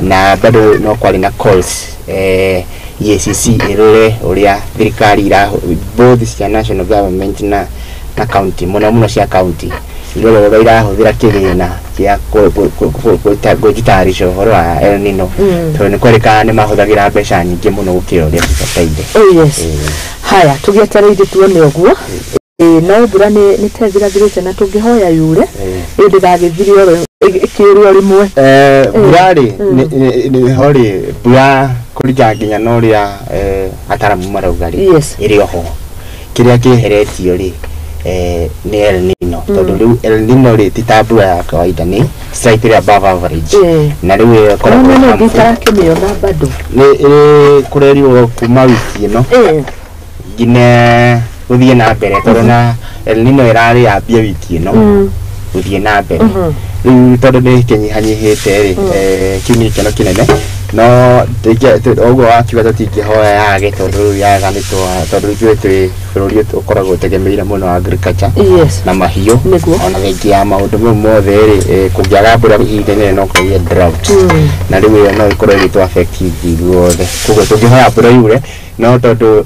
Na bado no kwarĩ na calls EACC ĩrore ũrĩa thirikari ira both cia national government na county, mũno mũno cia county, irore ũrĩa irahũthĩra kĩgĩna kĩa gwĩtayarisha ũhoro wa El Nino, tondũ nĩ kwerĩkana nĩ mahũthagĩra mbeca nyingĩ mũno gũkĩra ũrĩa cibataire. Oh yes. Haya, tũgĩetereire tuone ũguo. Ĩĩ, no mbura nĩ ta ĩthirathirĩte na tũngĩhoya yure ĩ ndĩgagĩthire oro ĩkĩũre o rĩmwe. Mbura rĩ, ho rĩ, mbura kũringana nginya na ũrĩa ataramu marauga rĩ, ĩrĩ oho. Kĩrĩa kĩeheretio rĩ, nĩ El Nino, tondũ rĩu El Nino rĩ, ti ta mbura ya kawaida, nĩ slightly above average, na rĩu ĩyo ĩkoragwo no harmful. Nditarakĩmĩona bado. Nĩ ĩrĩ kũrerirwo kuma wiki ĩno nginya gũthiĩ na mbere, tondũ na El Nino ĩrarĩ yambie wiki ĩno gũthiĩ na mbere. Rĩu tondũ nĩ kĩnyihanyihĩte rĩ, kĩu nĩ gĩkeno kĩnene, no ũguo wakiuga tũtingĩhoya yage, tondũ rĩu yaga nĩ tondũ ithuĩ twĩ bũrũri ũkoragwo ũtegemeire mũno agriculture na mahiũ. Ona thengia ya maũndũ mau mothe rĩ, kũngĩaga mbura ihinda inene no kũgĩe drought, na rĩu ĩyo no ĩkorwo ĩgĩtũ affect ithuothe. Koguo tũngĩhoya mbura yure, no tondũ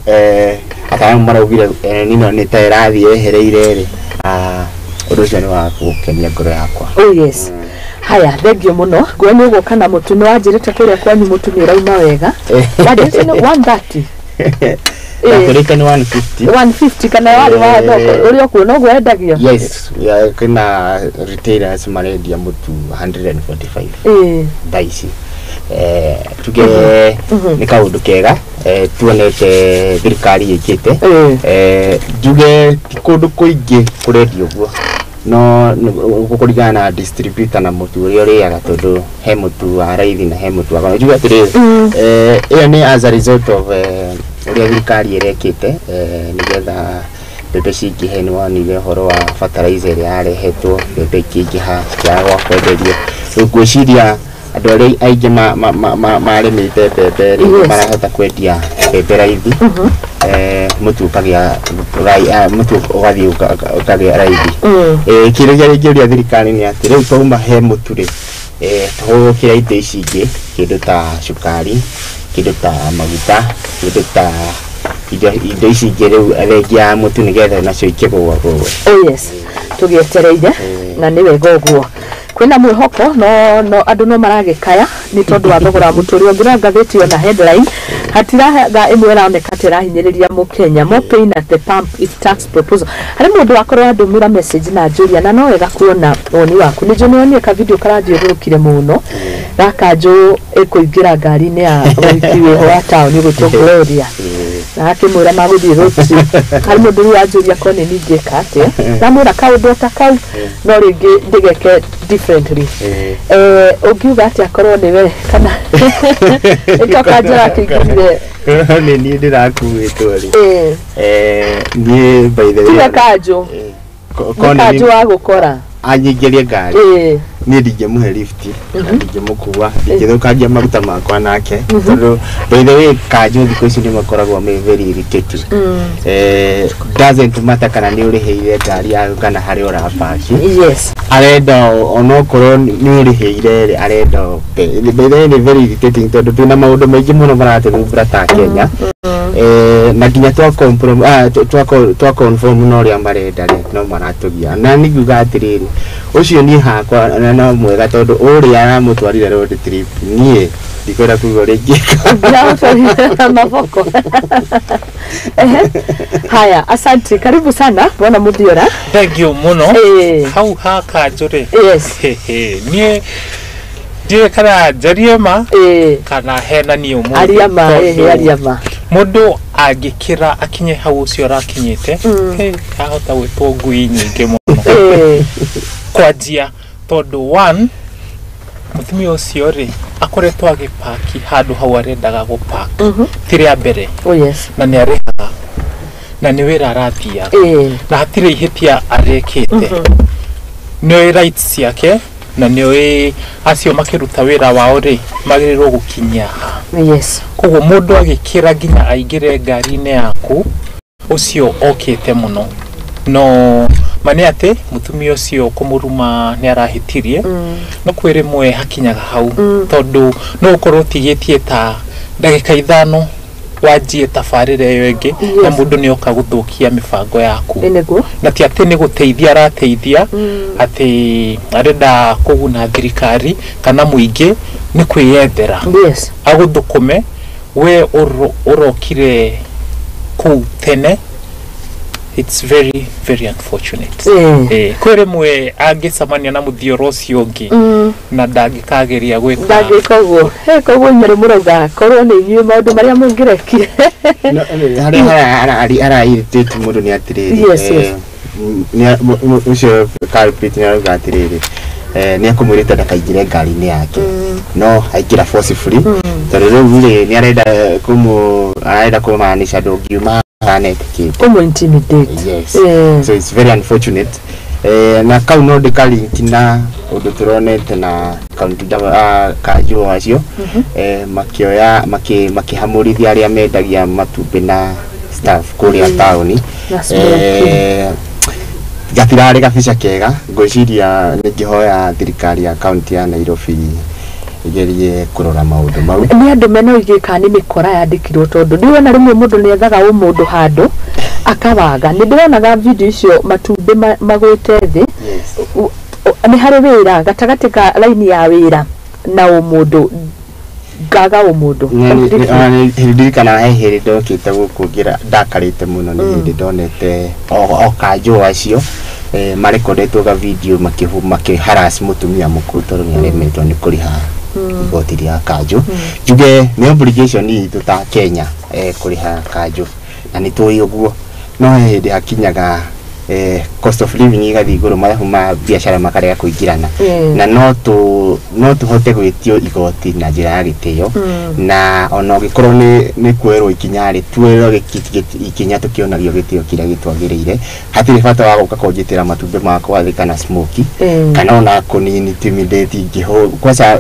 ataaramu maraugire El Nino nĩ ta ĩrathiĩ yehereire rĩ, ũndũ ũcio nĩ wa gũkenia ngoro yakwa. Oh yes. Haya, thengio mũno. Nguo nĩ ũgũka na mũtu, nĩ wanjĩrĩte kũrĩa kwanyu mũtu nĩ ũrauma wega. Wanjĩrĩte nĩ 130. Ndakwĩrĩte nĩ 150. 150 kana warĩ wa thoko ũrĩa ũkuona ũguo endagio? Yes, kwĩna retailers marendia mũtu 145 thaa ici. Tuge nĩ kaũndũ kega tuonete thirikari ĩkĩte. Njuge ti kũndũ kũingĩ kũrendio ũguo, no kũringana na distributor na mũtu ũrĩa ũrĩaga, tondũ he mũtu wa raithi na he mũtu wa goro. Njuge atĩrĩrĩ, ĩyo nĩ as a result of ũrĩa thirikari ĩrekĩte nĩgetha mbembe cingĩhe. Nĩ wonire ũhoro wa fertilizer ĩrĩa yarehetwo, mbembe ikĩingĩha cikĩaga gwa kwenderio. Rĩu ngwĩciria andũ arĩa aingĩ marĩmĩte mbembe rĩ, marahota kwendia mbembe raithi, mũtu ũkagĩa mũtu ũgathiĩ ũkagĩa raithi. Kĩrĩa kĩrĩa ingĩũria thirikari nĩ atĩ rĩu twauma he mũtu rĩ, tũhũthũkĩra indo ici ingĩ, kĩndũ ta cukari, kĩndũ ta maguta, kĩndũ ta indo ici ingĩ, rĩu thengia ya mũtu, nĩgetha nacio ikĩgũagũe. Oh yes, tũgĩetereire na nĩ wega ũguo kwĩna mwĩhoko, no andũ no maragĩkaya nĩ tondũ wa thogora wa mũtũrĩre. Ũngĩrora ngathĩti ona headline hatiraga ĩmwe ĩraoneka ta ĩrahinyĩrĩria mũkenya, "More pain at the pump if tax proposal". Harĩ mũndũ wakorwo andũmĩra message na njũria, na no wega kuona woni waku. Nĩ njũĩ nĩwonire ka video karathiũrũrũkire mũno ga kanjũ ĩkũingĩra ngari-inĩ ya mũhiki wĩho wa taũni ũgwĩtwo Gloria, na akĩmwĩra magũthiĩ road trip. Harĩ mũndũ rĩu anjũria ko nĩ ningĩka atĩa, ndamwĩra kaũndũ o ta kau no rĩngĩ ndĩgeke differently. Ũngiuga atĩa korwo nĩwe kana nĩkĩo kanjũ akĩingĩrire? Nĩ niĩ ndĩrakuĩtwo rĩ, niĩ by the way tiga kanjũ, nĩ ko nĩ kanjũ wa gũkora anyingĩrie ngari, niĩ ndingĩmũhe lift na ndingĩmũkua, ndingĩthũkangia maguta makwa nake, tondũ by the way kanjũ thikũ ici nĩ makoragwo me very irritating. Doesn't matter kana nĩ ũrĩhĩire ngari yaku kana harĩa ũrapaki, arenda onokorwo nĩ ũrĩhĩire rĩ, arenda by the way nĩ very irritating, tondũ twĩna maũndũ maingĩ mũno maratũthumbũra ta Kenya, na nginya twa conform na ũrĩa marenda rĩ, no maratũgia. Na nĩ ngiuga atĩrĩrĩ, ũcio niĩ hakwa na no mwega, tondũ ũrĩa aramũtwarire road trip, niĩ ndikwenda kuga ũrĩa ingĩka. Ndĩramũtwarire maboko. Ehe. Haya, asante, karibu sana Bwana Muthiora. Thank you muno. Hau ha kanjũ rĩ, niĩ ndiũĩ kana njarie ma kana henanie ũmũthĩ. Aria ma. Tondũ Aria ma. Mũndũ angĩkĩra akinye hau ũcio ũrakinyĩte, hey, ahota gwĩtwo ngui nyingĩ mũno. Kwanjia tondũ one, mũtumia ũcio rĩ, akoretwo agĩpaki handũ hau arendaga gũpaki ti rĩa mbere, na nĩ arĩhaga na nĩ wĩra arathiaga, na hatirĩ ihĩtia arekĩte. Nĩ oĩ rights ciake na nĩ oĩ acio makĩruta wĩra wao rĩ, magĩrĩirwo gũkinyia ha. Koguo mũndũ agĩkĩra nginya aingĩre ngari-inĩ yaku, ũcio okĩte mũno, no Ma nĩ atĩ mũtumia ũcio kũmũruma nĩ arahĩtirie, no kwĩ rĩmwe hakinyaga hau, tondũ no ũkorwo ũtigĩtie ta ndagĩka 5 wanjie tabarĩra ĩyo ĩngĩ, na mũndũ nĩ oka gũthũkia mĩbango yaku. Nĩguo. Na ti atĩ nĩ gũteithia arateithia, atĩ arenda kũguna thirikari kana mũingĩ, nĩ kwĩyendera. Agũthũkũme we ũrokire kũu tene. It's very very unfortunate. Kwĩ rĩmwe angĩcemania na mũthioro ũcio ũngĩ na ndangĩkageria gwĩka. Ndangĩka ũguo. Koguo inyuĩ mũrauga korwo nĩ inyuĩ maũndũ marĩa mũngĩrekire. Harĩa ara-irritate mũndũ nĩ atĩrĩrĩ, ũcio culprit nĩ arauga atĩrĩrĩ, nĩ ekũmwĩrĩte ndakaingĩre ngari-inĩ yake, no aingĩra forcefully, tondũ rĩu rĩ nĩ arenda arenda kũmaanisha ndũngiuma anetĩkĩte. Kũmũ intimidate. Yes. So it's very unfortunate. Na kau no ndĩkalink na ũndũ tũronete na county kanjũ acio, makĩoya makĩhamũrithia arĩa mendagia matumbĩ na staff kũrĩa taũni. Na smoking. Gatirarĩ gabica kega. Ngwĩciria nĩngĩhoya thirikari ya kaunti ya Nairobi igerie kũrora maũndũ mau. Nĩ andũ mena ũigĩ kana nĩ mĩkora yandĩkirwo, tondũ ndĩrona rĩmwe mũndũ nĩ ethaga ũmũndũ handũ akawaga. Nĩ ndĩronaga video icio matumbĩ magwĩte thĩ. Nĩ harĩ wĩra gatagatĩ ka laini ya wĩra na ũmũndũ, ngaga ũmũndũ completely. Ndirikana he hĩndĩ ndokĩte gũkũ ngĩra ndakarĩte mũno, nĩ hĩndĩ ndonete o kanjũ acio marekondetwo ga video makĩ harass mũtumia mũkũrũ tondũ nĩ aremetwo nĩ kũrĩha igoti rĩa kanjũ. Njuge nĩ obligation itũ ta Kenya kũrĩha kanjũ, na nĩ tũĩ ũguo, no he hĩndĩ hakinyaga cost of living igathiĩ igũrũ, mathabu ma biacara makarega kũingĩrana, na no tũhote gwĩtio igoti na njĩra ya gĩtĩo, na ona ũngĩkorwo nĩ kuoerwo ikinya rĩ, tuoerwo ikinya tũkĩonagio gĩtĩo kĩrĩa gĩtwagĩrĩire. Hatirĩ bata wa gũka kũnjĩtĩra matumbĩ makwa thĩ kana smoky, kana ona kũni intimidate ngĩhũ kwanza.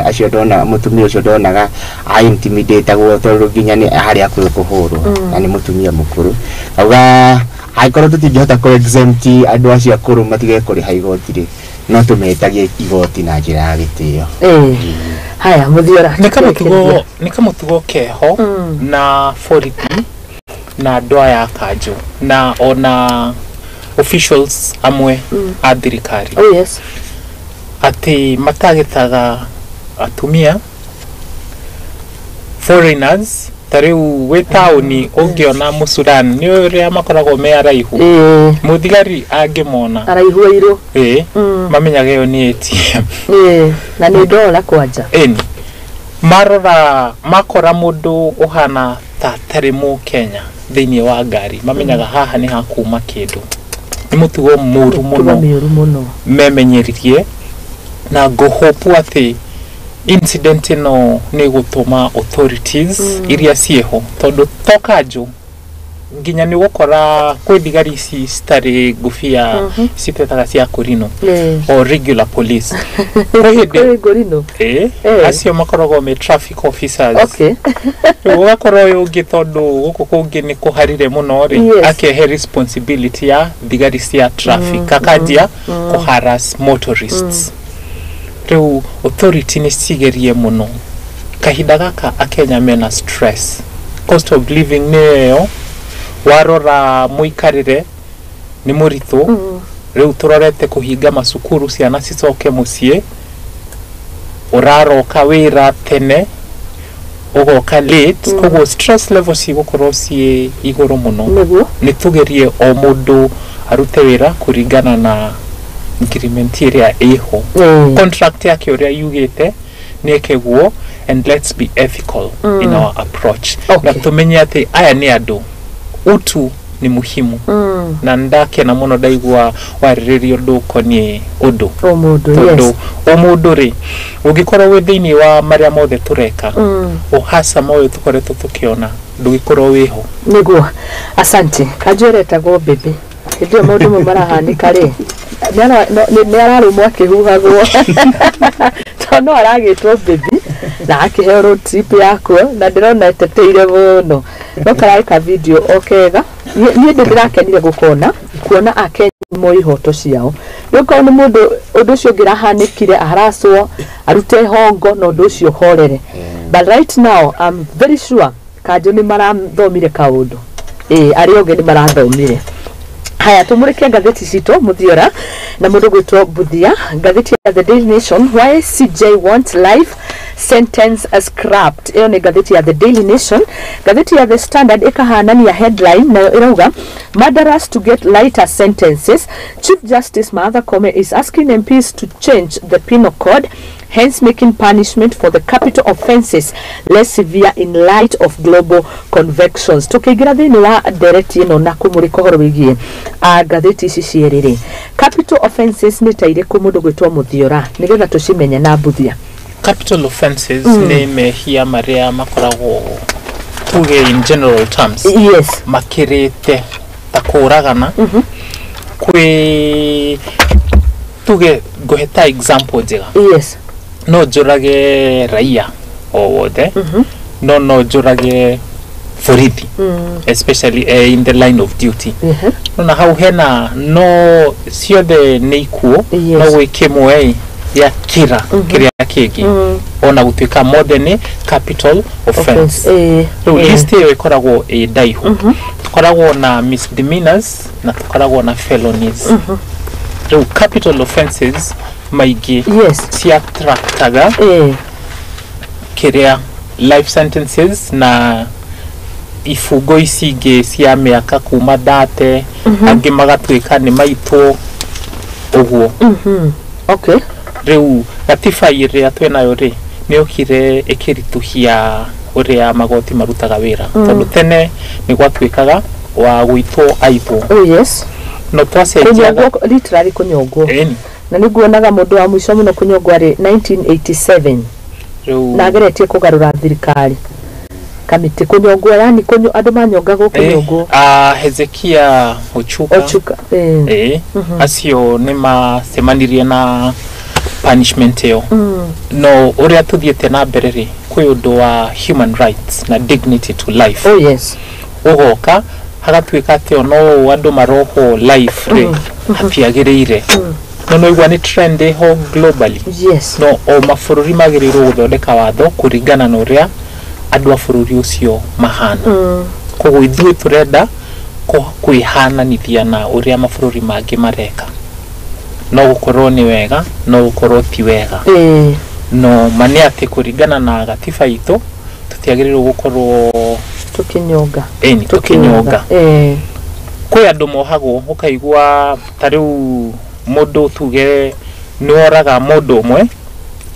Acio ndona mũtumia ũcio ndonaga a intimidatagwo, tondũ nginya nĩ harĩa hakuhĩ kũhũrwo, na nĩ mũtumia mũkũrũ. Auga angĩkorwo tũtingĩhota kũ exempt andũ acio akũrũ matige kũrĩha igoti rĩ, no tũmetagie igoti na njĩra ya gĩtĩo. Haya, Mũthiora. Nĩ kamũtugo keho na borithi na andũ aya a kanjũ na ona officials amwe a thirikari, atĩ matagĩtaga atumia, foreigners. Ta rĩu wĩ taũni ũngĩona mũsudan, nĩ ũrĩa makoragwo me araihu, mũthigari angĩmona Araihu airũ. Ĩĩ, mamenyaga ĩyo nĩ ATM. Na nĩ ndora kwanja. Ĩni marora makora mũndũ ũhana ta tarĩ mũkenya thĩinĩ wa ngari, mamenyaga haha nĩ hakuma kĩndũ. Nĩ mũtugo mũru Mĩtugo mũno. Mĩũru mũno. Memenyeririe, na ngũhopu atĩ incident ĩno nĩ gũtũma authorities iria ciĩho, tondũ to kanjũ, nginya nĩ ũgũkora kwĩ thigari ici citarĩ ngũbia, citetaga cia kũrinũ o regular police, kwĩ hĩndĩ Kwĩ ngũrinũ. Ĩ, acio makoragwo me traffic officers. Rĩu ũgakora ũyũ ũngĩ, tondũ gũkũ kũngĩ nĩ kũharire mũno rĩ, akehe responsibility ya thigari cia traffic, akanjia kũharass motorists. Rĩu authority nĩ cigerie mũno. Kahinda gaka akenya mena stress, cost of living nĩ ĩyo, warora mũikarĩre nĩ mũritũ. Rĩu tũrorete kũhinga macukuru, ciana cicoke mũciĩ, ũraroka wĩra tene, ũgoka late, koguo stress level cigũkorwo ciĩ igũrũ mũno. Nĩ tũgerie o mũndũ arute wĩra kũringana na agreement ĩrĩa ĩho, contract yake ũrĩa yugĩte nĩ ĩke guo, and let's be ethical in our approach, na tũmenye atĩ aya nĩ andũ, utu ni muhimu. Na ndakena mũno ndaigua warĩrĩria ũndũ ũkoniĩ ũndũ, O mũndũ. Tondũ o mũndũ rĩ, ũngĩkorwo wĩ thĩinĩ wa marĩa mothe tũreka, ũhacama ũyũ tũkoretwo tũkĩona ndũgĩkorwo wĩho. Nĩguo, asante. Kanjũ ĩretagwo mbĩmbĩ. Hĩndĩ ĩyo maũndũ mau marahanĩka rĩ, nĩ ararũmwo akĩhuhagwo, tondũ no aragĩtwo mbĩmbĩ na akĩheo road trip yakuo, na ndĩrona eteteire mũno, no kararĩ ka video o kega. Niĩ ndĩrakenire gũkona kuona akenya. moĩ ihoto ciao. Rĩu korwo nĩ mũndũ ũndũ ũcio ũngĩrahanĩkire aharacwo arute hongo na ũndũ ũcio ũhorere, but right now I'm very sure kanjũ nĩ marathomire kaũndũ, ĩĩ, arĩa ũngĩ nĩ marathomire. Haya, tumurike ngathĩti citũ, Muthiora na mũndũ gwĩtwo Buthia. Ngathĩti ya The Daily Nation, "Why CJ want life sentence scrapped", ĩyo nĩ ngathĩti ya The Daily Nation. Ngathĩti ya The Standard ĩkahanania headline nayo ĩrauga, "Murderers to get lighter sentences. Chief Justice Martha Koome is asking MPs to change the penal code, hence making punishment for the capital offences less severe in light of global convictions". Tukĩingĩra thĩinĩ wa ndereti ĩno na kũmũrĩka ũhoro wĩgiĩ ngathĩti ici cierĩ rĩ, capital offences nĩ ta irĩkũ, mũndũ gwĩtwo Mũthiora, nĩgetha tũcimenye, na Mbuthia? Capital offenses nĩ mehia marĩa makoragwo, tuge in general terms, makĩrĩte ta kũragana. Kwĩ, tuge ngũhe ta example njega, no njũrage raia o wothe, no njũrage borithi, especially in the line of duty. Nona hau hena no ciothe nĩ ikuũ, no gwĩ kĩmwe gĩakĩra kĩrĩa kĩngĩ, ona gũtuĩka mothe nĩ capital offense. Rĩu list ĩyo ĩkoragwo ĩ ndaihu. Tũkoragwo na misdemeanors na tũkoragwo na felonies. Rĩu capital offenses maingĩ ciattractaga kĩrĩa life sentences na ibungo ici ingĩ cia mĩaka kuma 30, angĩ magatuĩka nĩ maitwo ũguo. Rĩu gatiba ĩrĩa twĩnayo rĩ, nĩ yokire ĩkĩritũhia ũrĩa magoti marutaga wĩra, tondũ tene nĩ gwatuĩkaga wa gũitwo aitwo. No twacenjia. Kũnyongwo, literally kũnyongwo. Ĩni. Na nĩ nguonaga mũndũ wa mũico mũno kũnyongwo arĩ 1987. Rĩu Na ageretie kũgarũra thirikari kamĩtĩ kũnyongwo, yani kũnyo andũ manyongagwo kũnyongwo. Hezekia Ochuka. Ochuka. Acio nĩ macemanirie na punishment ĩyo. No ũrĩa tũthiĩte na mbere rĩ, kwĩ ũndũ wa human rights na dignity to life. Ũgoka hagatuĩka atĩ ona ũũ andũ marohwo life rĩ, hatiagĩrĩire. No igua nĩ trend ĩho globally. No o mabũrũri magĩrĩirwo gũthondeka watho kũringana na ũrĩa andũ a bũrũri ũcio mahana. Koguo ithuĩ tũrenda kwĩhananithia na ũrĩa mabũrũri mangĩ mareka. No gũkorwo nĩ wega, no gũkorwo ti wega, no ma nĩ atĩ kũringana na gatiba itũ tũtiagĩrĩirwo gũkorwo tũkĩnyonga. Ĩni, tũkĩnyonga. Kwĩ andũ mohagwo, ũkaigua ta rĩu mũndũ tuge nĩ woraga mũndũ ũmwe,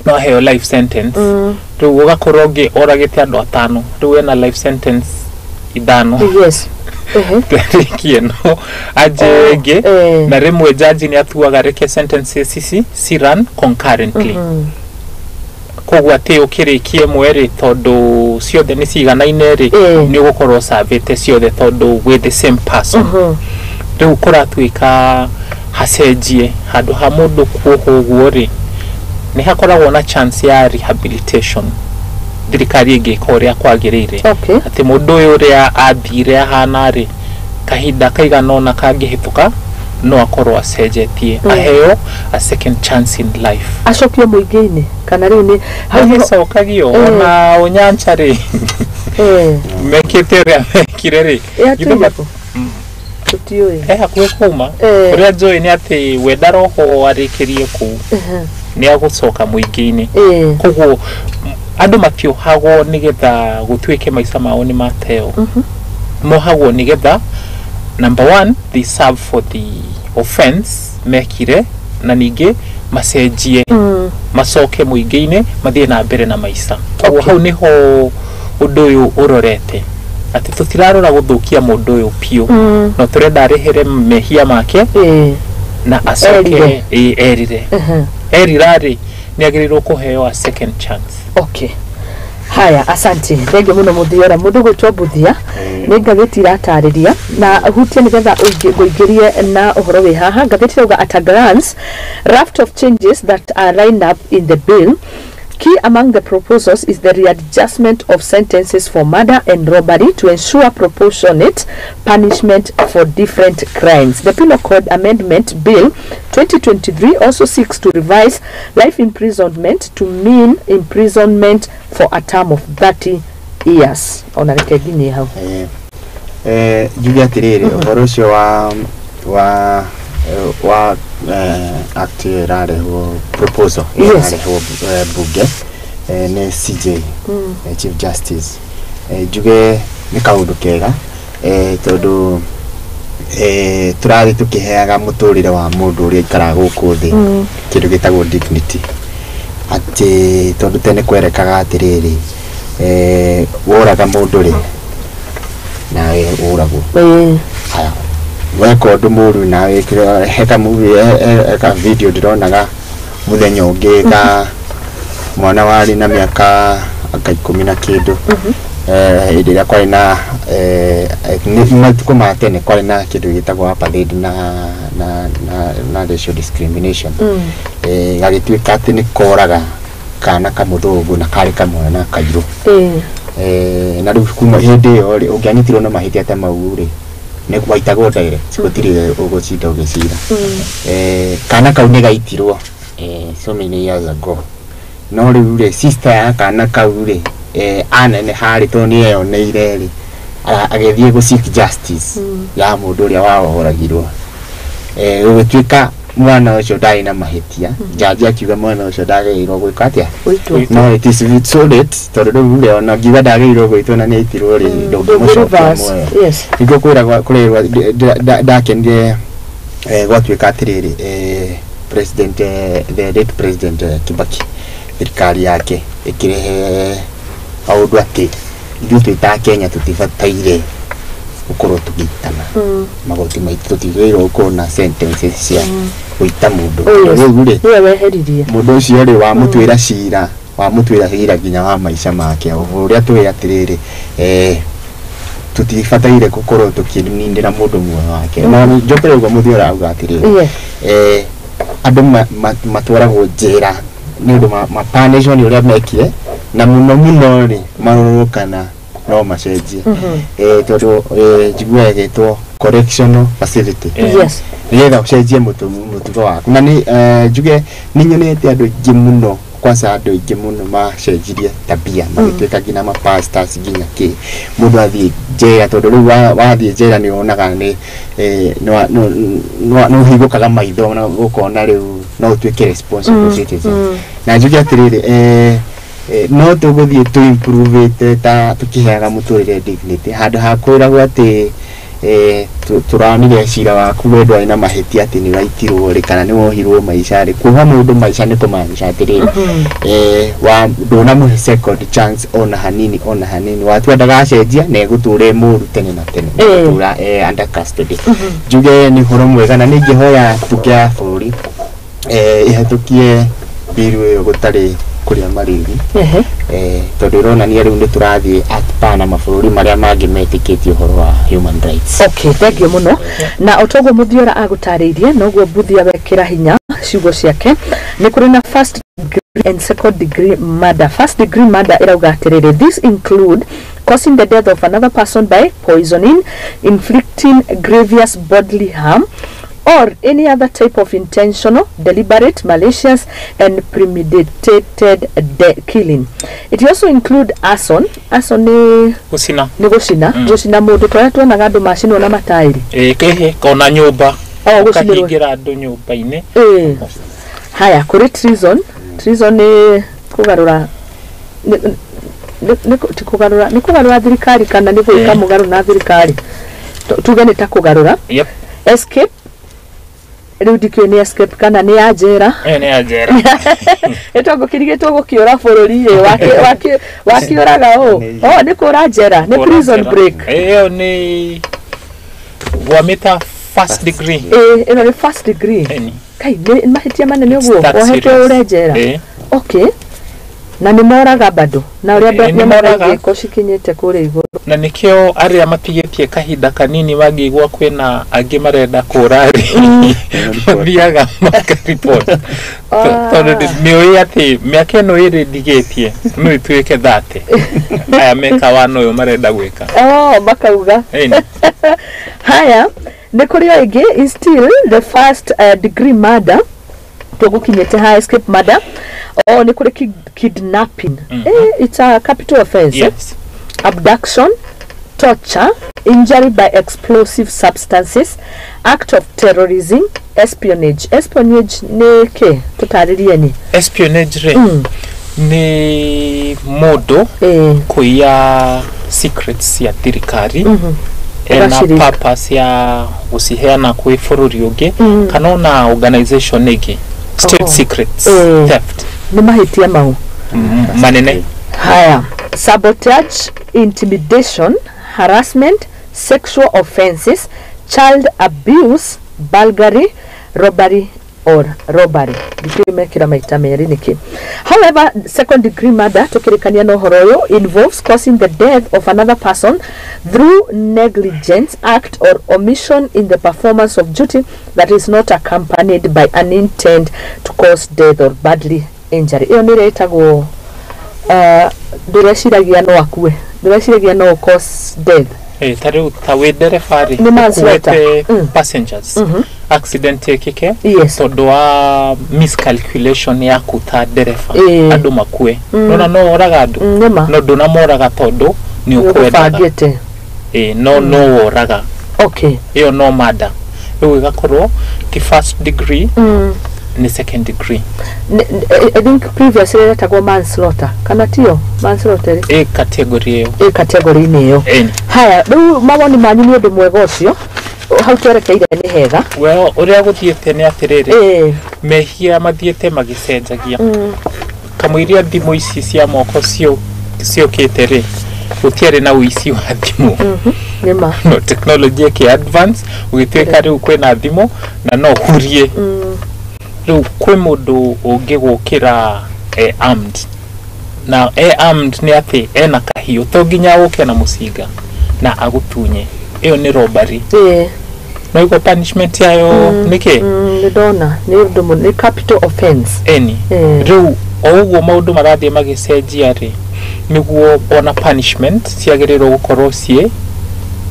no aheo life sentence. Rĩu ũgakorwo ũngĩ oragĩte andũ atano, rĩu ena life sentence ithano. Tarĩki ĩno anje ĩngĩ. Na rĩmwe jaji nĩ atuaga reke sentences ici ci run concurrently. Koguo atĩ ũkĩrĩkia ĩmwe rĩ, tondũ ciothe nĩ ciganaine rĩ, nĩ ũgũkorwo ũcabĩte ciothe tondũ with the same person. Rĩu kũratuĩka hacenjie, handũ ha mũndũ kuohwo ũguo rĩ, nĩ hakoragwo na chance ya rehabilitation thirikari ĩngĩka ũrĩa kwagĩrĩire, atĩ mũndũ ũyũ ũrĩa athire ahana rĩ, kahinda kaigana ũna kangĩhĩtũka no akorwo acenjetie, aheo a second chance in life. Acokio mũingĩ-inĩ kana rĩu nĩ hau nĩho- Hagĩcokagio. Ona ũnyancha rĩ, mekĩte ũrĩa mekire rĩ. Ĩ, Githĩ atũire kũ tũtiũĩ. E hakuhĩ kuma. Ũrĩa njũĩ nĩ atĩ we ndarohwo arĩkĩrie kũu, nĩ agũcoka mũingĩ-inĩ. Koguo andũ matiohagwo nĩgetha gũtuĩke maica mao nĩ mateo. Mohagwo nĩgetha, number one, they serve for the offense mekire, na ningĩ macenjie, macoke mũingĩ-inĩ, mathiĩ na mbere na maica. Koguo hau nĩho ũndũ ũyũ ũrorete, atĩ tũtirarora gũthũkia mũndũ ũyũ biũ, no tũrenda arĩhĩre mehia make na acoke Erire. Ĩ, erire. Erira rĩ, nĩ agĩrĩirwo kũheo a second chance. Okay, haya, asante, thengio mũno Mũthiora. Mũndũ gwĩtwo Mbuthia, nĩ ngathĩti iratarĩria na hutie nĩgetha ngũingĩrie na ũhoro wĩ haha. Ngathĩti ĩrauga, "At a glance, raft of changes that are lined up in the bill". Key among the proposals is the readjustment of sentences for murder and robbery to ensure proportionate punishment for different crimes. The Penal Code Amendment Bill 2023 also seeks to revise life imprisonment to mean imprisonment for a term of 30 years. Ona reke nginyie hau. Njuge atiriri, ũhoro ũcio wa act ĩyo ĩrarehwo, proposal ĩyo ĩrarehwo bunge nĩ CJ, Chief Justice, njuge nĩ kaũndũ kega, tondũ tũrathiĩ tũkĩheaga mũtũrĩre wa mũndũ ũrĩa aikaraga gũkũ thĩ kĩndũ gĩtagwo dignity, atĩ tondũ tene kwerekaga atĩrĩrĩ, woraga mũndũ rĩ, nawe ũragwo. Haya, weka ũndũ mũru nawe heka movie, heka video ndĩronaga mũthenya ũngĩ ka mwana warĩ na mĩaka anga 10 na kĩndũ, hĩndĩ ĩrĩa kwarĩ na nĩ matukũ ma tene kwarĩ na kĩndũ gĩtagwo apartheid na racial discrimination. Gagĩtuĩka atĩ nĩ koraga kana kamũthũngũ na karĩ kamwana kairũ. Na rĩu kuma hĩndĩ ĩyo rĩ, ũngĩanyitirwo na mahĩtia ta mau rĩ, nĩ waitagwo direct, gũtirĩ ũgũcinda ũgĩcira. Kana kau nĩ gaitirwo so many years ago, no rĩu rĩ, sister ya kana kau rĩ, aneneha rĩ, tondũ nĩ eyoneire rĩ, agĩthiĩ gũ seek justice ya mũndũ ũrĩa waoragirwo. Gũgĩtuĩka mwana ũcio ndarĩ na mahĩtia. Jaji akiuga mwana ũcio ndagĩrĩirwo gwĩka atĩa? Gũitwo. No it is so late, tondũ rĩu rĩ, ona ngiuga ndagĩrĩirwo gwĩtwo na nĩ aitirwo rĩ, ndũngĩmũcokia Reverse. muoyo. Nĩguo kwĩragwo kũrĩrwo ndakenire, gwatuĩka atĩrĩrĩ, president, the late President Kibaki, thirikari yake ĩkĩrehe maũndũ atĩ ithuĩ twĩ ta Kenya tũtibataire gũkorwo tũgĩitana. Magoti maitũ tũtigĩrĩirwo gũkorwo na sentences cia gũita mũndũ. Oh, yes. Rĩu rĩ, Nĩwe weheririe. Mũndũ ũcio rĩ, wamũtuĩra cira, wamũtuĩra cira nginya wa maica make. O ũrĩa tũĩ atĩrĩrĩ, tũtibataire gũkorwo tũkĩnindĩra mũndũ muoyo wake. Na njokere ũguo mũthĩ ũrauga atĩrĩrĩ, andũ matwaragwo njera nĩ ũndũ mapanĩcwo nĩ ũrĩa mekire, na mũno mũno rĩ, marorwo kana no macenjie, tondũ njiguaga ĩgĩtwo correctional facility, nĩgetha ũcenjie mũtugo waku. Na nĩ njuge nĩ nyonete andũ aingĩ mũno, kwanza andũ aingĩ mũno macenjirie tabia, magĩtuĩka nginya ma pastors, nginya kĩ mũndũ athiĩ njera, tondũ rĩu wathiĩ njera nĩ wonaga nĩ nĩ ũhingũkaga maitho na ũkona rĩu no ũtuĩke responsible citizen. Na njuge atĩrĩrĩ, no tũgũthiĩ tũ improve ta tũkĩheaga mũtũrĩre dignity, handũ ha kwĩragwo atĩ tũranire cira waku, we ndwarĩ na mahĩtia, atĩ nĩ ũraitirwo rĩ, kana nĩ wohirwo maica rĩ. Kuoha mũndũ maica nĩ kũmaanisha atĩrĩrĩ, wa ndũnamũhe second chance ona hanini, ona hanini. Watua ndagacenjia na egũtũra e mũru tene na tene, egũtũra under custody. Njuge nĩ ũhoro mwega, na nĩ ingĩhoya mbunge ya bũrũri ĩhetũkie bill ĩyo gũtarĩ kũrĩa marĩri, tondũ ĩronania rĩu nĩ tũrathiĩ at par na mabũrũri marĩa mangĩ metĩkĩtie ũhoro wa human rights. Okay, thank you mũno. Na o toguo Mũthiora agũtarĩirie, noguo Mbuthia wekĩra hinya ciugo ciake, nĩ kũrĩ na first degree and second degree murder. First degree murder ĩrauga atĩrĩrĩ, this include causing the death of another person by poisoning, inflicting grievous bodily harm, or any other type of intentional, deliberate, malicious, and premeditated killing. It also include arson. Arson nĩ Gũcina. Nĩ gũcina, gũcina mũndũ, tũrĩa tuonaga andũ macinwo na mataĩri. Ĩ kĩhĩ kona nyũmba. O gũcinĩrwo. Ũkahingĩra andũ nyũmba-inĩ. Ĩĩ. Haya, kũrĩ treason. Treason nĩ kũgarũra, ti kũgarũra, nĩ kũgarũra thirikari kana nĩ gwĩka mũgarũ na thirikari. Tuge nĩ ta kũgarũra. Escape, rĩu ndikĩũĩ nĩ escape kana nĩ ya njera. Ĩyo nĩ ya njera. Ĩtondũ kĩrigĩtwo gũkĩũra bũrũri rĩ, wakĩũraga ũ? Oh, nĩ kũra njera, nĩ Kũra prison njera. break. Ĩyo nĩ gwamĩta first degree. Ĩĩ, ĩno nĩ first degree. Ĩni. Kai, nĩ mahĩtia manene ũguo That wohetwo serious. ũre njera? Ĩĩ. Okay. Na nĩ moraga bado na ũrĩa Ĩĩ, nĩ nyonaga moraga. igĩko cikinyĩte kũrĩa igũrũ. Na nĩkĩo arĩa matigĩtie kahinda kanini mangĩigua kwĩna angĩ marenda kũra rĩ, mathiaga makaribot, tondũ nĩũĩ atĩ mĩaka ĩno ĩrĩ ndigĩtie no ĩtuĩke 30 aya meka wana ũyũ marenda gwĩka. Oh, makauga. Ĩni. Haya, nĩ kũrĩ o ĩngĩ is still the first degree murder, tũgũkinyĩte ha escape murder. Oh, nĩ kũrĩ kidnapping. It's a capital offense, eh? Yes. Abduction, torture, injury by explosive substances, act of terrorism, espionage. Espionage nĩ kĩ? Tũtarĩrie ni. Espionage rĩ, nĩ mũndũ kũiya secrets cia thirikari ena Ũgacirika. purpose ya gũciheana kwĩ bũrũri ũngĩ kana ona organization ĩngĩ, state secrets theft. Nĩ mahĩtia mau? Manene. Haya, sabotage, intimidation, harassment, sexual offenses, child abuse, burglary, robbery or robbery. Ndikĩũĩ mekĩra maita merĩ nĩkĩ. However, second degree murder, tũkĩrĩkania na ũhoro ũyũ, involves causing the death of another person through negligence, act or omission in the performance of duty that is not accompanied by an intent to cause death or bodily injury. Ĩyo nĩ ĩrĩa ĩtagwo ndũreciragia no akue, ndũreciragia no cause death. Ta rĩu ta wĩ ndereba rĩ, Nĩ manslaughter. ũkuĩte passengers, accident ĩkĩke tondũ wa miscalculation yaku ta ndereba, andũ makue, nona no woraga andũ. Nĩma. No ndũnamoraga tondũ nĩ ũkwendaga. Ũgũbangĩte. No no woraga. Ĩyo no murder, rĩu ĩgakorwo ti first degree, nĩ second degree. I think previously ĩretagwo manslaughter, kana tio manslaughter rĩ? Ĩ category ĩyo. Ĩ category-inĩ ĩyo. Ĩni. Haya, rĩu mawoni manyu nĩ ũndũ mwega ũcio, hau twerekeire nĩ hega. Well, ũrĩa gũthiĩte nĩ atĩrĩrĩ, mehia mathiĩte magĩcenjagia. Kamũiria thimũ ici cia moko ciũkĩte rĩ, gũtiarĩ na ũici wa thimũ. Nĩma. No technology ĩkĩ advance, gũgĩtuĩka rĩu kwĩna thimũ na no hurie. Rĩu kwĩ mũndũ ũngĩgũkĩra e armed, na e armed nĩ atĩ ena kahiũ, to nginya ũke na mũcinga na agũtunye, ĩyo nĩ robbery. No iguo punishment yayo nĩkĩ? Nĩ ndona nĩ ũndũ nĩ capital offense. Eni. Rĩu o ũguo maũndũ marathiĩ magĩcenjia rĩ, nĩguo ona punishment ciagĩrĩirwo gũkorwo ciĩ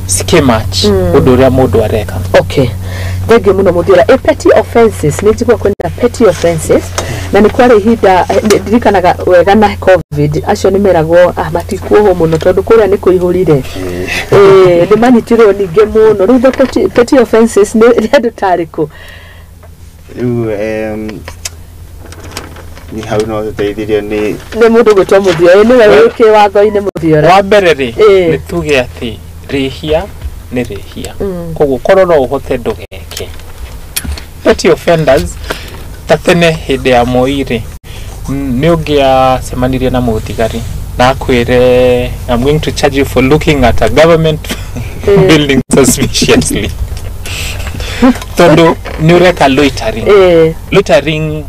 cikĩmatch ũndũ ũrĩa mũndũ areka. Okay, thengiũ mũno Mũthiora. Petty offenses, nĩ njigua kwĩna petty offenses na nĩ kwarĩ ihinda ndirikanaga wega na COVID, acio nĩ meragwo matikuohwo mũno tondũ kũrĩa nĩ kũihũrire. Nĩ manyitirwo ningĩ mũno. Rĩu the petty offenses nĩ andũ tarĩkũ? Rĩu nĩ hau no tũteithirio nĩ Nĩ mũndũ gwĩtwo Mũthiora, nĩwe wĩ kĩwatho-inĩ, Mũthiora. Wa mbere rĩ, Ĩĩ. nĩ tuge atĩ rĩhia nĩ rĩhia, koguo korwo no ũhote ndũgeke. Petty offenders, ta tene hĩndĩ ya Moi rĩ, nĩ ũngĩacemanirie na mũthigari na akwĩre, "I'm going to charge you for looking at a government building suspiciously," tondũ nĩ ũreka loitering. Loitering,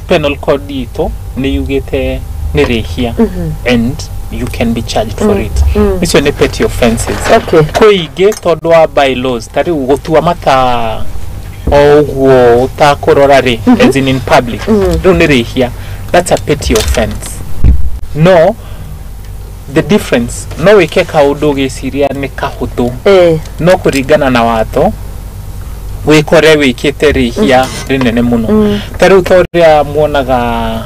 penal code itũ nĩ yugĩte nĩ rĩhia and you can be charged for it. Icio nĩ petty offenses. Kwĩ ingĩ tondũ wa bylaws, ta rĩu gũtua mata o ũguo ũtakũrora rĩ, as in public, rĩu nĩ rĩhia, that's a petty offense. No the difference, no wĩke kaũndũ ũgĩciria nĩ kahũthũ, no kũringana na watho wĩkore wĩkĩte rĩhia rĩnene mũno. Ta rĩu ta ũrĩa muonaga,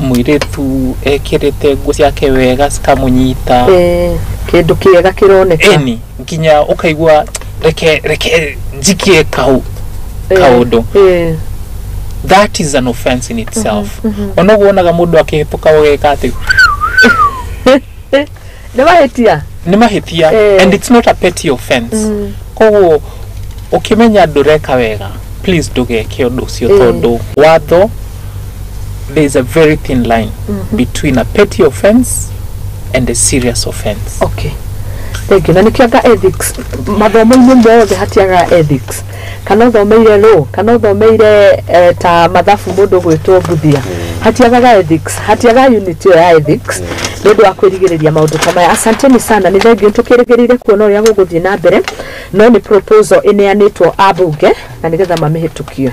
mũirĩtu ekĩrĩte nguo ciake wega cikamũnyita, Kĩndũ kĩega kĩroneka. Ĩni, nginya ũkaigua reke njikie kau kaũndũ. That is an offense in itself. Ona ũguo wonaga mũndũ akĩhĩtũka ũgeka atĩ Nĩ mahĩtia. Nĩ mahĩtia. And it's not a petty offense. Koguo ũkĩmenya ndũreka wega, please ndũgeke ũndũ ũcio, tondũ watho, there is a very thin line between a petty offense and a serious offense. Okay, thank you. Na nĩkĩo anga ethics mathomo-inĩ mothe hatiagaga ethics, kana ũthomeire law, kana ũthomeire ta mathabu, mũndũ ũgwĩtwo Mbuthia. Hatiagaga ethics, hatiagaga unit ĩyo ya ethics nĩ ũndũ wa kwĩrigĩrĩria maũndũ ta maya. Asanteni sana, nĩ thengiũ tũkĩrĩgĩrĩire kuona ũrĩa gũgũthiĩ na mbere, no nĩ proposal ĩneanĩtwo ambunge na nĩgetha mamĩhĩtũkie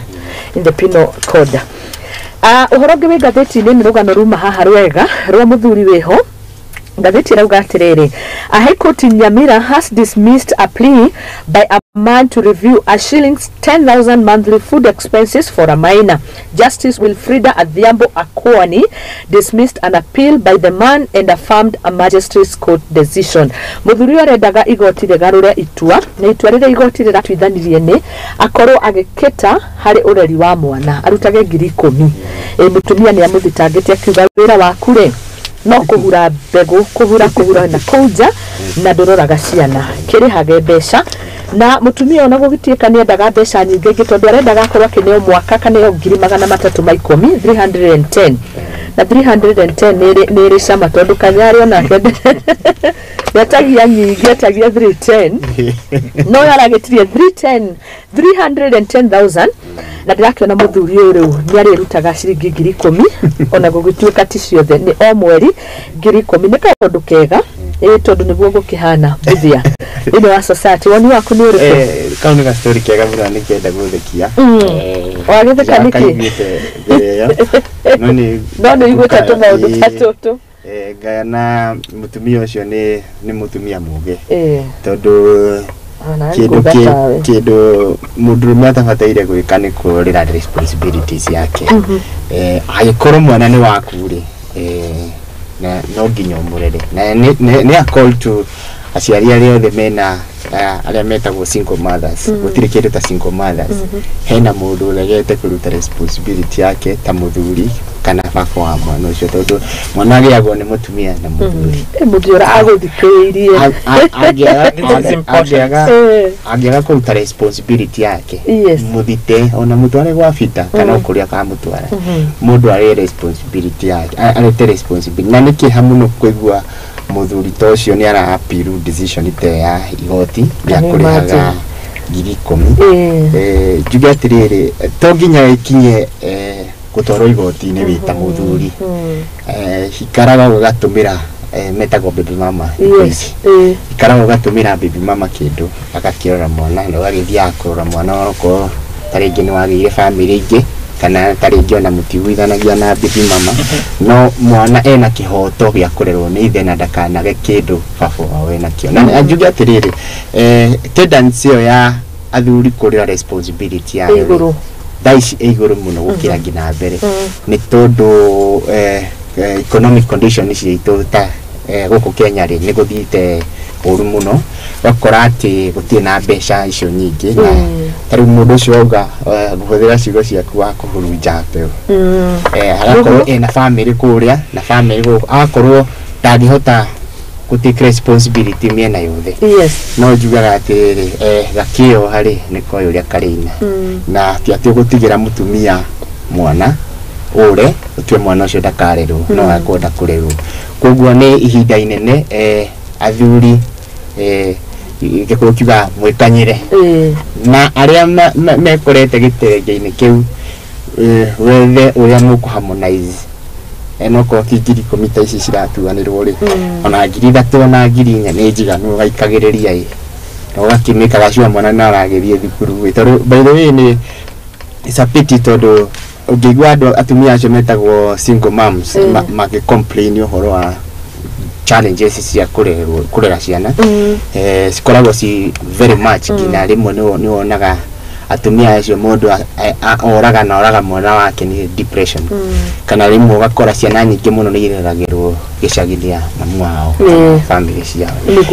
in the penal code. Ũhoro ũngĩ wĩ ngathĩti-inĩ nĩ rũgano ruma haha rwega rwa mũthuri wĩho. Ngathĩti ĩrauga atĩrĩrĩ, a high court in Nyamira has dismissed a plea by a man to review a shillings 10,000 monthly food expenses for a minor. Justice Wilfrida Adhiambo Akwani dismissed an appeal by the man and affirmed a magistrate's court decision. Mũthuri ũyũ arendaga igoti rĩgarũre itua, na itua rĩrĩa igoti rĩratuithanirie nĩ akorwo agĩkĩta harĩ ũreri wa mwana arutage 10,000. Mũtumia nĩ amũthitangĩte akiuga wĩra waku rĩ no kũhura mbegũ, kũhura na kũu nja na ndũroraga ciana, kĩrĩhage mbeca. Na mũtumia ona gũgĩtuĩka nĩ endaga mbeca nyingĩ ingĩ, tondũ arendaga akorwo akĩneo mwaka kaneo 310,000, 310, na 310 nĩ ĩrĩ cama, tondũ kanyarĩ onake etagia nyingĩ, etagia 310, no aragĩtirie 310, 310,000. Na ndĩrakĩona mũthuri ũyũ rĩu nĩ arĩrutaga ciringi 10,000, ona gũgĩtuĩka ti ciothe, nĩ o mweri 10,000. Nĩ kaũndũ kega ĩ, tondũ nĩguo gũkĩhana mbuthia thĩinĩ wa society. Woni waku nĩ ũrĩkũ? Kau nĩ gastori kega mũno, nĩ kenda gũthekia. Wagĩtheka nĩkĩ? Kaiguĩte mbere ĩyo, no nĩ No nĩ iguĩte tũmaũndũ ta tũtũ. Ngayana mũtumia ũcio nĩ mũtumia mũgĩ, tondũ Ona kĩndũ ngũga tawe. Kĩndũ mũndũrũme atabataire gwĩka nĩ kũrĩra responsibilities yake. Angĩkorwo mwana nĩ waku rĩ, na no nginya ũmũrere, na nĩ a call to aciari arĩa othe mena arĩa metagwo single mothers. Gũtirĩ kĩndũ ta single mothers. Hena mũndũ ũregete kũruta responsibility yake ta mũthuri kana baba wa mwana ũcio, tondũ mwana agĩagwo nĩ mũtumia na mũthuri. Mũthuri agũthikĩrĩirie. This is important. Angĩaga kũruta responsibility yake, mũthite ona mũtware gwa bita kana o kũrĩa akamũtwara, mũndũ arĩe responsibility yake, arete responsibility. Na nĩ kĩeha mũno kũigua mũthuri ta ũcio nĩ ara appeal decision ta ya igoti rĩa Can you kũrĩhaga imagine? 10,000. Njuge atĩrĩrĩ, to nginya ĩkinye gũtwarwo igoti-inĩ wĩ ta mũthuri. Ikaraga ũgatũmĩra, metagwo baby mama thikũ ici. Ikaraga ũgatũmĩra baby mama kĩndũ agakĩrora mwana, na ũgagĩthiaga kũrora mwana okorwo ta rĩngĩ nĩ wagĩire bamĩrĩ ingĩ, kana ta rĩngĩ ona mũtiguithanagia na baby mama, no mwana ena kĩhoto gĩa kũrerwo nĩ ithe na ndakanage kĩndũ baba wao enakĩo. Na njuge atĩrĩrĩ, tendency ĩyo ya athuri kũrĩra responsibility yayo rĩ, Igũrũ. Thaa ici ĩ igũrũ mũno gũkĩra nginya mbere, nĩ tondũ economic condition citũ ta gũkũ Kenya rĩ, nĩ gũthiĩte ũru mũno, ũgakora atĩ gũtirĩ na mbeca icio nyingĩ. Na ta rĩu mũndũ ũcio auga, ngũhũthĩra ciugo ciaku, wa kũhurunja mbeũ, agakorwo ena bamĩrĩ kũrĩa na bamĩrĩ gũkũ, agakorwo ndangĩhota gũ take responsibility mĩena yothe. No njugaga atĩrĩrĩ, gakĩo harĩ nĩ koĩ ũrĩa karĩina, na ti atĩ ũgũtigĩra mũtumia mwana ũre ũtue mwana ũcio ndakarerwo, no akwenda kũrerwo. Koguo nĩ ihinda inene, athuri, gĩkũyũ kiugaga mwĩkanyĩre, na arĩa mekorete gĩtenge-inĩ kĩu, wethe ũrĩa mũkũ harmonize. Enokorwo ti 10,000 ta ici ciratuanĩrwo rĩ, ona 3,000, ona 4,000 nĩ njiganu, ũgaikagĩrĩria ĩ na ũgakĩmĩkaga sure mwana nĩ aragĩthiĩ thukuru ĩ. Tondũ by the way nĩ it's a pity, tondũ ũngĩigua andũ atumia acio metagwo single moms magĩ complain ũhoro wa challenges cia kũrerwo, kũrera ciana, cikoragwo ci very much, nginya rĩmwe nĩ wonaga atumia acio mũndũ oraga na oraga mwana wake nĩ depression, kana rĩmwe ũgakora ciana nyingĩ mũno nĩ ireragĩrwo gĩcagi-inĩ ya mamu wao, family ciao.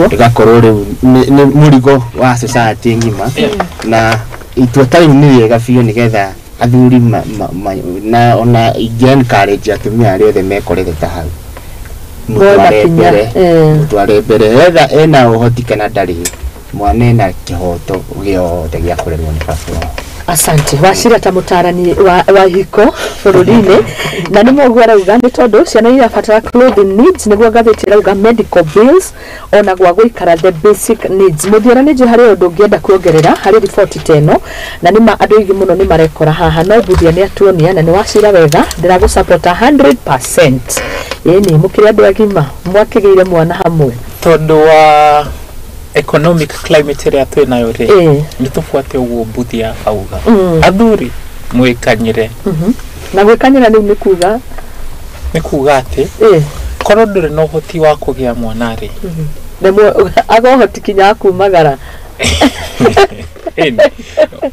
Ĩgakorwo rĩu nĩ mũrigo wa society ng'ima, na itua ta rĩu nĩ rĩega biũ, nĩgetha athuri na ona ingĩ encourage atumia arĩa othe mekorete ta hau, Moe mũtware makinya, mbere, mũtware mbere, etha ena ũhoti kana ndarĩ, mwana ena kĩhoto gĩothe gĩa kũrerwo nĩ baba wao. Asante Wachira ta mutarani wa hiko bũrũri-inĩ na nĩ mũguo arauga nĩ tondũ ciana irabatara clothing needs nĩguo ngathĩti ĩrauga medical bills ona gwa gũikara the basic needs. Mũthiora nĩ njũĩ harĩ ũndũ ũngĩenda kuongerera harĩ riboti ta ĩno na nĩ ma andũ aingĩ mũno nĩ marekora haha no Mbuthia nĩ atuonia na nĩ wacira wega ndĩragũsapota 100%. Ĩni mũkĩrĩ andũ agima mwakĩgĩire mwana hamwe tondũ wa economic climate ĩrĩa twĩ nayo rĩ nĩ tũbuate ũguo Mbuthia auga. Athuri mwĩkanyĩre. Na gwĩkanyĩra rĩu nĩ kuga nĩ kuga atĩ korwo ndũrĩ na ũhoti wa kũgĩa mwana rĩ aga ũhoti kinya wa kumagara.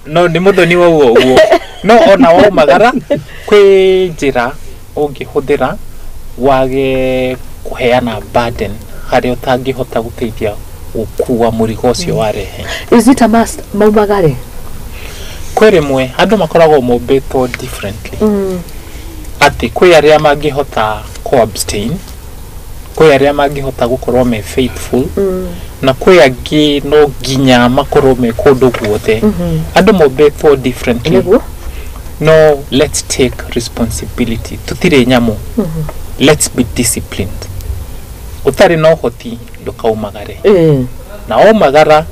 No nĩ mũthoni wauga ũguo no ona waumagara kwĩ njĩra ũngĩhũthĩra wage kũheana burden harĩa ũtangĩhota gũteithia gũkua mũrigo ũcio warehe. Is it a must maumagare? Kwĩ rĩmwe andũ makoragwo mombĩtwo differently. Atĩ kwĩ arĩa mangĩhota kũ abstain, kwĩ arĩa mangĩhota gũkorwo me faithful, na kwĩ angĩ no nginya makorwo me kũndũ guothe. Andũ mombĩtwo differently. No let's take responsibility. Tũtirĩ nyamũ. Let's be disciplined. Ũtarĩ na ũhoti ndũkaumagare. Na waumagara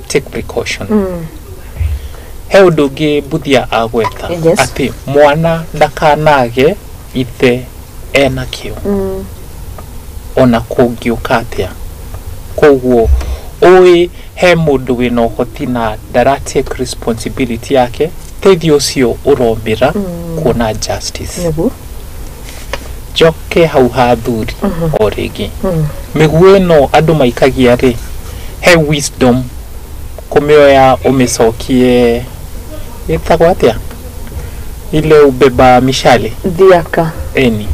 take precaution. He ũndũ ũngĩ Mbuthia agweta atĩ mwana ndakanage ithe ena kĩo ona kũngĩũka atĩa. Koguo ũĩ he mũndũ wĩna ũhoti na ndara take responsibility yake teithio ũcio ũromĩra kuona justice. Njoke hau ha athuri o rĩngĩ mĩguĩ ĩno andũ maikagia rĩ he wisdom kũmĩoya ũmĩcokie ĩtagwo atĩa ile ubeba mishale thiaka eni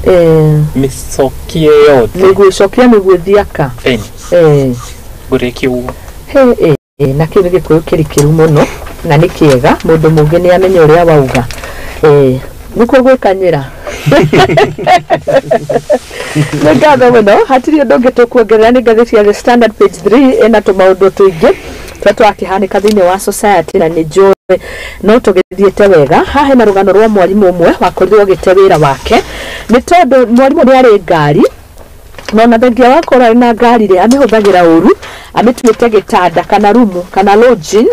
mĩcokie yothe mĩguĩ cokia mĩguĩ thiaka eni ngũrĩkie ũguo. He na kĩu nĩ gĩkũyũ kĩrikĩru mũno na nĩ kĩega mũndũ mũngĩ nĩ amenya ũrĩa wauga. Nĩkuo gwĩkanyĩra. Nĩ ngatho mũno hatirĩ ũndũ ũngĩ tũkuongerera nĩ ngathĩti ya The Standard page 3 ĩna tũmaũndũ tũingĩ tũrĩa tũrakĩhanĩka thĩinĩ wa society na nĩ njũĩ no tũgĩthiĩte wega. Haha hena rũgano rwa mwarimũ ũmwe wakorirwo agĩte wĩra wake nĩ tondũ mwarimũ nĩ arĩ ngari no na thengia wa korwo arĩ na ngari rĩ amĩhũthagĩra ũru amĩtuĩte gĩtanda kana rumu kana lodging.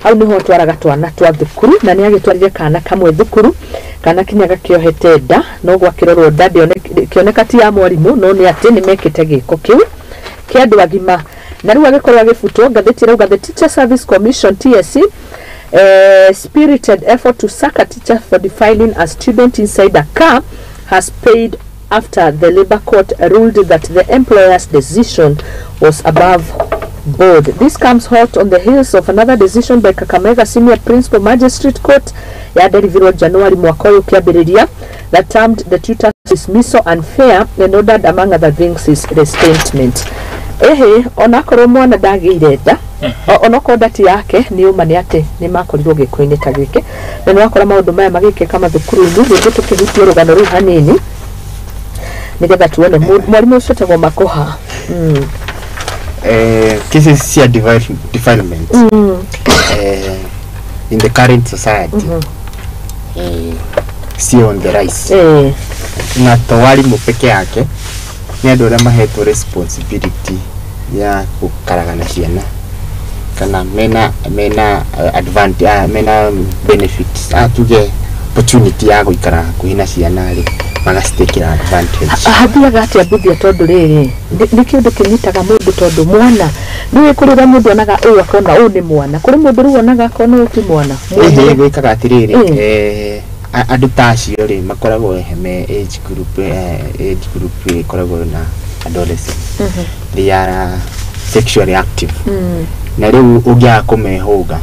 Hau nĩho twaraga twana twa thukuru na nĩ agĩtwarire kana kamwe thukuru kana kinya gakĩohete nda no gwakĩrorwo nda kĩoneka ti ya mwarimũ no nĩ atĩ nĩ mekĩte gĩko kĩu kĩa andũ agima na rĩu agĩkorwo agĩbutwo. Ngathĩti ĩrauga the Teacher Service Commission TSC spirited effort to sack a teacher for defiling a student inside a car has paid after the labor court ruled that the employer's decision was above board. This comes hot on the heels of another decision by Kakamega Senior Principal Magistrate Court ya delivered January mwaka ũyũ ũkĩambĩrĩria that termed the tutor's dismissal unfair and ordered among other things his restatement. Ehe onakorwo mwana ndagĩire nda onokorwo nda ti yake nĩ ũma nĩ atĩ nĩ makorirwo gĩko-inĩ ta gĩkĩ na nĩ wakora maũndũ maya magĩkĩka mathukuru-inĩ. Rĩngĩ tũkĩhutie rũgano rũu hanini nĩgetha tuone mwarimũ ũcio etagwo Makoha. Cases cia defilement in the current society si on the rise. Na to warimu peke yake nĩ andũ arĩa mahetwo responsibility ya gũkaraga na ciana kana mena advantage mena benefits tuge opportunity ya gũikara hakuhĩ na ciana rĩ magacitekera advantage. Hathiaga atĩa Mbuthia tondũ rĩrĩ nĩ kĩũndũ kĩnyitaga mũndũ tondũ mwana nĩũĩ kũrĩ ũrĩa mũndũ onaga ũyũ akona ũyũ nĩ mwana kũrĩ mũndũ rĩu onaga akona ũyũ ti mwana. Gwĩkaga atĩrĩrĩ andũ ta acio rĩ makoragwo me age group ĩkoragwo na adolescent. They are sexually active. Na rĩu ũngĩaga kũmehũga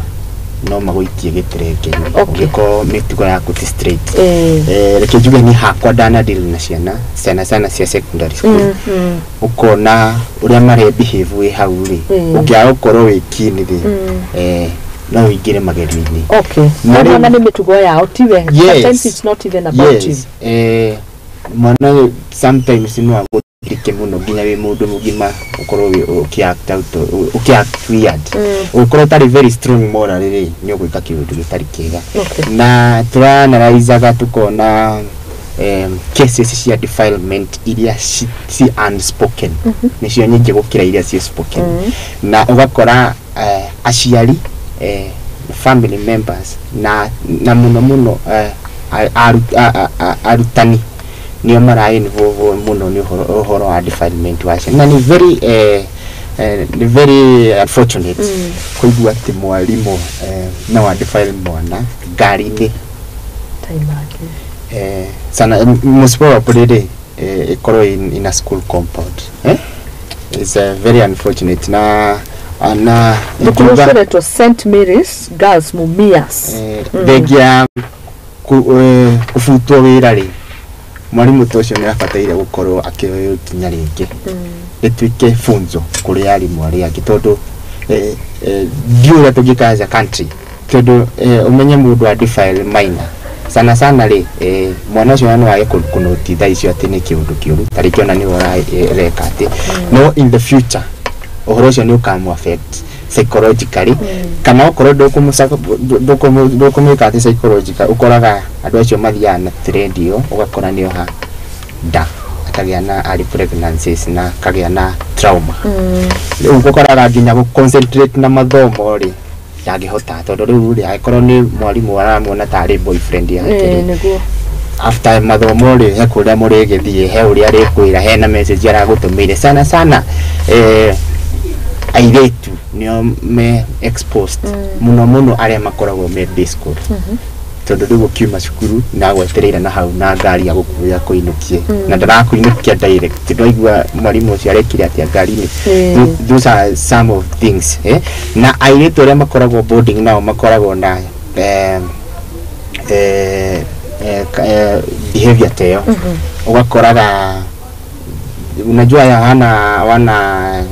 no magũikie gĩterenge-inĩ ũngĩkorwo mĩtugo yaku ti straight. Reke njuge niĩ hakwa ndana deal na ciana sana sana cia secondary school ũkona ũrĩa mare behave wĩ hau rĩ ũngĩaga gũkorwo wĩ keen rĩ no ũingĩre magerio-inĩ. Okay. Mwana nĩ mĩtugo yao tiwe. Sometimes it's not even about you. Mwana sometimes no Rike muno nginya wi mundu mugima ukorwo uki-act out, uki-act weird, ukorwo utari very strong morally ri, ni ugwika kiundu gitari kiega. Na turanaraizaga tukona cases cia defilement iria ci unspoken nicio nyingĩ gũkĩra iria ci spoken, na ũgakora aciari, family members na mũno mũno arutani nĩo mara involve mũno nĩ ũhoro wa defilement wa ciana. Na nĩ very nĩ very unfortunate kũigua atĩ mwarimũ no a defile mwana ngari-inĩ. Ta imagine. Sana most probably rĩ, ĩkorwo in a school compound, eh? It's very unfortunate na Thukuru ingiuga ũcio ũretwo St Mary's Girls Mumias. Thengia kũbutwo wĩra rĩ, mwarimũ ta ũcio nĩ abataire gũkorwo akĩoywo ikinya rĩngĩ rĩtuĩke funzo kũrĩ arimũ arĩa angĩ, tondũ ndiũĩ ũrĩa tũngĩka as a country, tondũ ũmenye mũndũ a defile minor sana sana rĩ, mwana ũcio no age kũnoti thaa icio atĩ nĩ kĩũndũ kĩũru, ta rĩngĩ ona nĩwe ũreka atĩ, no in the future ũhoro ũcio nĩ ũkamũ affect psychologically, kana okorwo ndũkũmwĩka atĩ psychological, ũkoraga andũ acio mathiaga na trend ĩyo, ũgakora nĩ oha nda, akagĩa na early pregnancies na akagĩa na trauma. Rĩu ũkoraga nginya gũ concentrate na mathomo rĩ, ndangĩhota, tondũ rĩu rĩ, angĩkorwo nĩ mwarimũ aramuona tarĩ boyfriend yake rĩ, Nĩguo. After mathomo rĩ, he kũrĩa mũrĩgĩthiĩ, he ũrĩa arĩkwĩra, hena message aragũtũmĩire. Sana sana airĩtu nĩo me exposed mũno mũno, arĩa makoragwo me day school, tondũ rĩu ũkiuma cukuru na gwetereire na hau na ngari ya gũkuoya kũinũkie, na ndarakũinũkia direct, ndwaigua mwarimũ ũcio arekire atĩa ngari-inĩ. Those are some of things, eh? Na airĩtu arĩa makoragwo boarding nao makoragwo na behavior ta ĩyo. Ũgakoraga unajua ya wana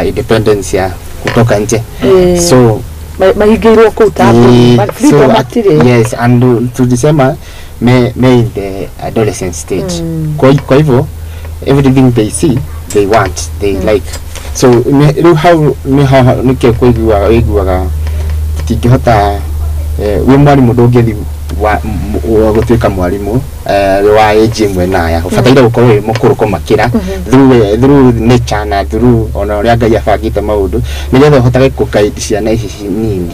independence ya kutoka nje, so Mahingĩirwo kũu ta freedom so, hatirĩ. Yes, and tulisema me in the adolescent stage, kwa hivyo everything they see they want, they like. So rĩu hau nĩho nĩkĩo kũiguaga wĩiguaga tũtingĩhota, wĩ mwarimũ ndũngĩthi wa gũtuĩka mwarimũ wa age ĩmwe na aya, ũbataire gũkorwo wĩ mũkũrũ kũmakĩra through nature na through ona ũrĩa Ngai abangĩte maũndũ, nĩgetha ũhotage kũ-guide ciana ici nini,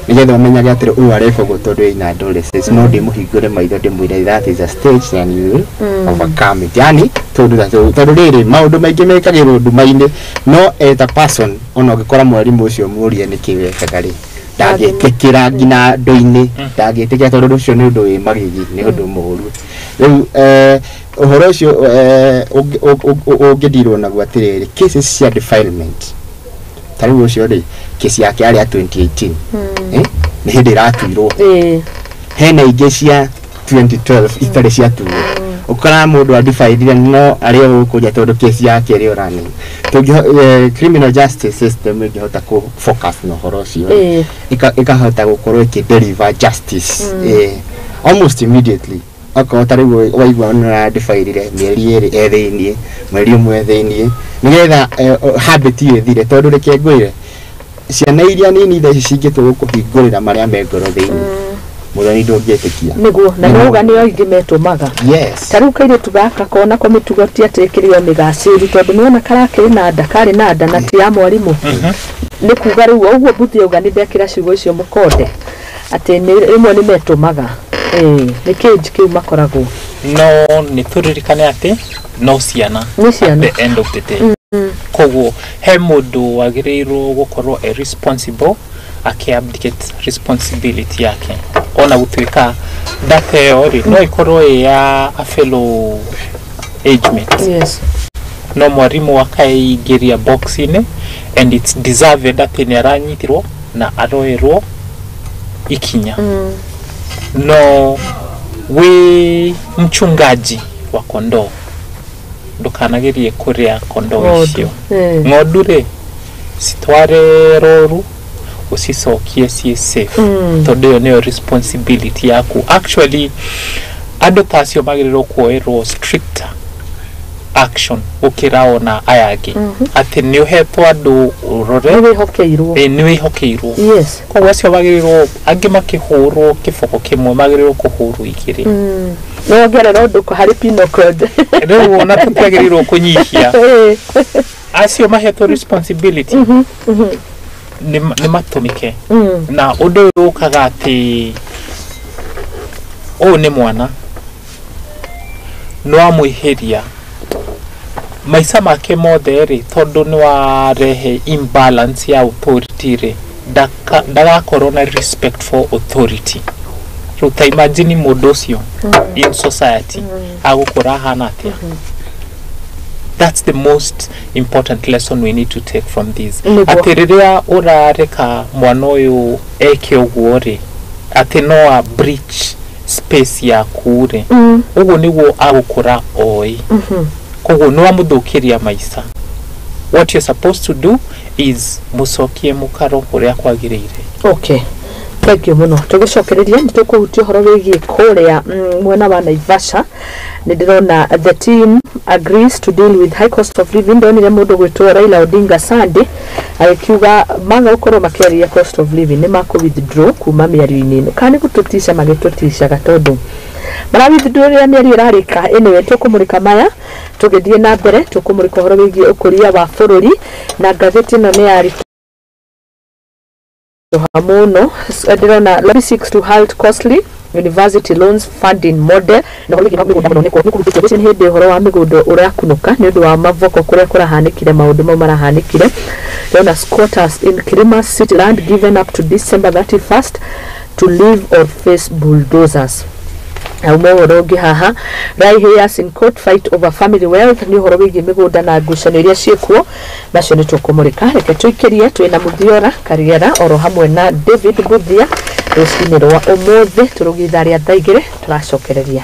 nĩgetha ũmenyage atĩrĩ, ũyũ areka ũguo tondũ ĩna adolescence, no ndĩmũhingũre maitho ndĩmwĩre that is a stage and you will overcome it. Yani tondũ rĩrĩ, maũndũ maingĩ mekagĩrwo nduma-inĩ, no as a person ona ũngĩkora mwarimũ ũcio mũrie nĩkĩ wekaga rĩ, ndangĩtĩkĩra nginya andũ-inĩ, ndangĩtĩkĩra, tondũ ũcio nĩ ũndũ wĩ magigi, nĩ ũndũ mũũru. Rĩu ũhoro ũcio ũngĩndirwo naguo atĩrĩrĩ, cases cia defilement ta rĩu ũcio rĩ, kesi yake yarĩ ya 2018, nĩ hĩndĩ ĩratuirwo. Hena ingĩ cia 2012 itarĩ ciatuo, ũkoraga mũndũ adefilire no arĩ o gũkũ nja tondũ kesi yake ĩrĩ o running. Criminal justice system ĩngĩhota kũ focus na ũhoro ũcio rĩ, ĩkahota gũkorwo ĩkĩ deliver justice almost immediately. Okorwo ta rĩu waigua nĩ defilire, mĩeri 2 e thĩiniĩ, mweri 1 thĩiniĩ, nĩgetha habit ĩyo ĩthire, tondũ reke ngwĩre, ciana iria nini thaa ici cingĩtua gũkũhingũrĩra marĩa me ngoro thĩiniĩ, mũthoni ndũngĩtĩkia. Nĩguo, na nĩuga nĩo aingĩ metũmaga. Yes. Ta rĩu kairĩtu gaka kona ko mĩtugo ti atĩ kĩrĩ o mĩgacĩru, tondũ nĩwona karakĩrĩ na nda, karĩ na nda na ti ya mwarimũ. Nĩ kuga rĩu ũguo mbuthi auga, nĩ ndekĩra ciugo icio mũkonde atĩ nĩ rĩmwe nĩ metũmaga. Ĩĩ, nĩ kĩnji kĩu makoragwo. No nĩ tũririkane atĩ no ciana. Nĩ ciana. At the end of the day, koguo he mũndũ wagĩrĩirwo gũkorwo e responsible, akĩ-abdicate responsibility yake, ona gũtuĩka data ĩyo rĩ, no ĩkorwo ĩ ya a fellow age mate, no mwarimũ akaingĩria box-inĩ, and it's deserved atĩ nĩ aranyitirwo na aroerwo ikinya. No wĩ mchungaji wa kondoo, ndũkanagerie kũrĩa kondoo Ng'ondu. icio. Ng'ondu rĩ, citware rũru, ũcicokie ciĩ safe, tondũ ĩyo nĩyo responsibility yaku. Actually, andũ ta acio magĩrĩirwo kuoerwo stricter action gũkĩra ona aya angĩ, atĩ nĩ ũhetwo andũ ũrore. Nĩ wĩhokeirwo. Ĩ, nĩ wĩhokeirwo. Koguo acio magĩrĩirwo, angĩ makĩhũrwo kĩboko kĩmwe, magĩrĩirwo kũhũrwo igĩrĩ. Nĩ wongerera ũndũ harĩ penal code. Rĩu ona tũtiagĩrĩirwo kũnyihia acio mahetwo responsibility, nĩ matũmĩke. Na ũndũ ũyũ ũkaga atĩ ũyũ nĩ mwana, nĩ wamwĩhĩria maica make mothe rĩ, tondũ nĩ warehe imbalance ya authority rĩ, ndagakorwo na respect for authority. Rĩu ta imagine mũndũ ũcio in society agũkũra ahana atĩa? That's the most important lesson we need to take from this. Atĩ rĩrĩa ũrareka mwana ũyũ eke ũguo rĩ, atĩ no a breach space yaku rĩ, ũguo nĩguo agũkũra oĩ. Koguo nĩ wamũthũkĩria maica. What you're supposed to do is mũcokie mũkaro ũrĩa kwagĩrĩire. Okay, thank you mũno. Tũgĩcokereria nĩ tũkũhutia ũhoro wĩgiĩ kũrĩa mwena wa Naivasha. Nĩ ndĩrona the team agrees to deal with high cost of living. Ndonire mũndũ gwĩtwo Raila Odinga Sunday agĩkiuga maga gũkorwo makĩaria cost of living, nĩ makũ withdraw kuma mĩario-inĩ ĩno, kana nĩ gũtũtica magĩtũticaga tondũ mara withdraw rĩrĩa mĩario ĩrarĩka. Anyway, tũkũmũrĩka maya tũgĩthiĩ na mbere. Tũkũmũrĩka ũhoro wĩgiĩ ũkũria wa bũrũri na ngathĩti ĩno nĩ yarĩ mũno. Ndĩrona lobby seeks to halt costly university loans funding model, na ũhoro wĩgiĩ mĩgũnda mũno nĩ kũhutĩtie nĩ hĩndĩ ũhoro wa mĩgũnda ũrakunũka nĩ ũndũ wa mavoko kũrĩa kũrahanĩkire, maũndũ mau marahanĩkire. Ndĩrona squatters in Kirima City land given up to December 31st to leave or face bulldozers. Na ume ũhoro ũngĩ haha, Rai heirs in court fight over family wealth, nĩ ũhoro wĩgiĩ mĩgũnda na ngucanio iria ciĩkuo, nacio nĩ tũkũmũrĩka. Reke tũikĩrie. Twĩna Mũthiora Kariera oro hamwe na David Mbuthia rũcinĩ rwa ũmũthĩ. Tũrũgie ithaa rĩa thaa 2 tũracokereria.